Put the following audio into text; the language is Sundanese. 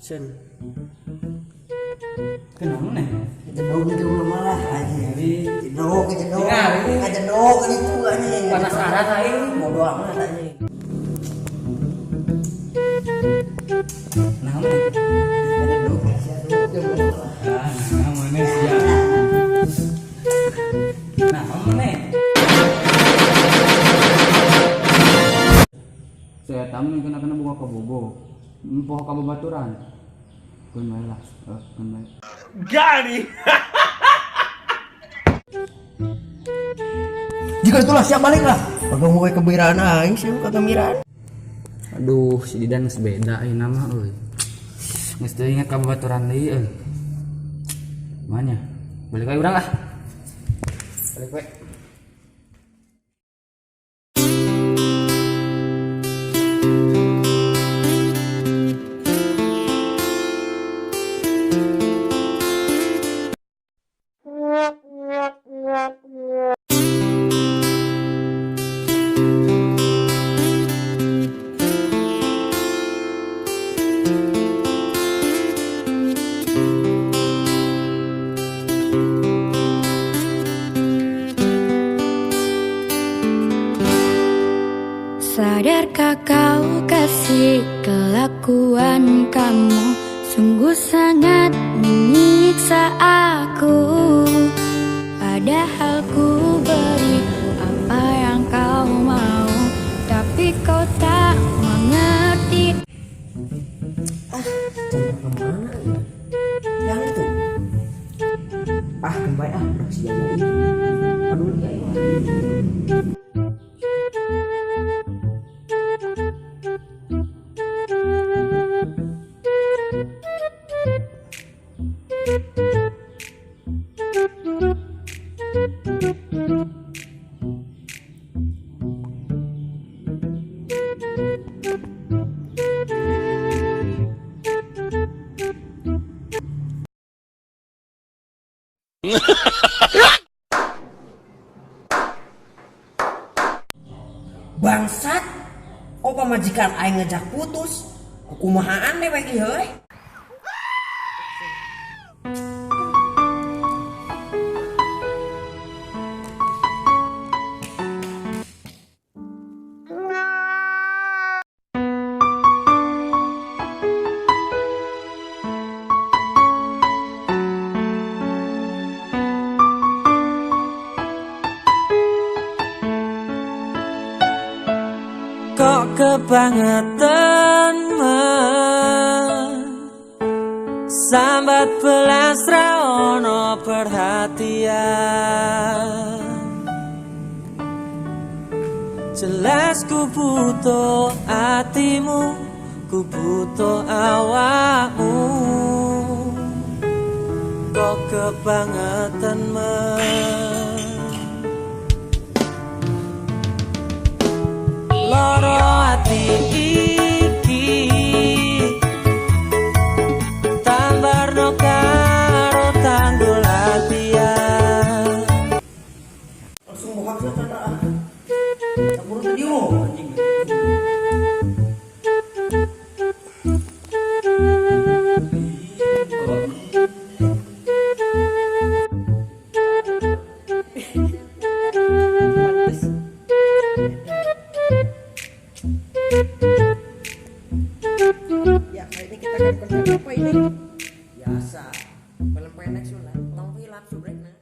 Sen. Kenapa nih? Jedog itu malah anjing. Jedog, jedog. Jedog itu anjing. Penasaran aing. Bodoh amat anjing. Nah, mana? Jedog. Nah, mana sih? Nah, mana? Saya tamu kena-kena buka kabogo. Poho kababaturan. Keun bae lah, keun bae. Got him. Jika itulah siap balik lah. Kagak mau kegembiraan aing sih kegembiraan. Aduh, si Didan geus beda ayeuna mah euy. Geus teu inget kababaturan deui euy. Mana? Balik we urang ah. Balik we. Sadarkah kau kasih kelakuan kamu sungguh sangat menyiksa aku. Padahal ku beri apa yang kau mau, tapi kau tak mengerti. Ah, Chandra kemana ya? Yang itu. Ah, kembali ah, udah siap lagi. Aduh, ya. Bangsat, kok pamajikan aing ngejak putus? Kukumahaan dewek ieu euy? Kok kebangetan men, sambat belas ra ono perhatian. Jelas ku butuh atimu, ku butuh awakmu. Kok kebangetan men, loro ati iki tambarno karo tanggul latihan. Langsung buka ke Chandra ah. Kabur video anjing. Ya, kali ini kita akan konten apa ini? Biasa, film pendek sudah, tong hilap subrek.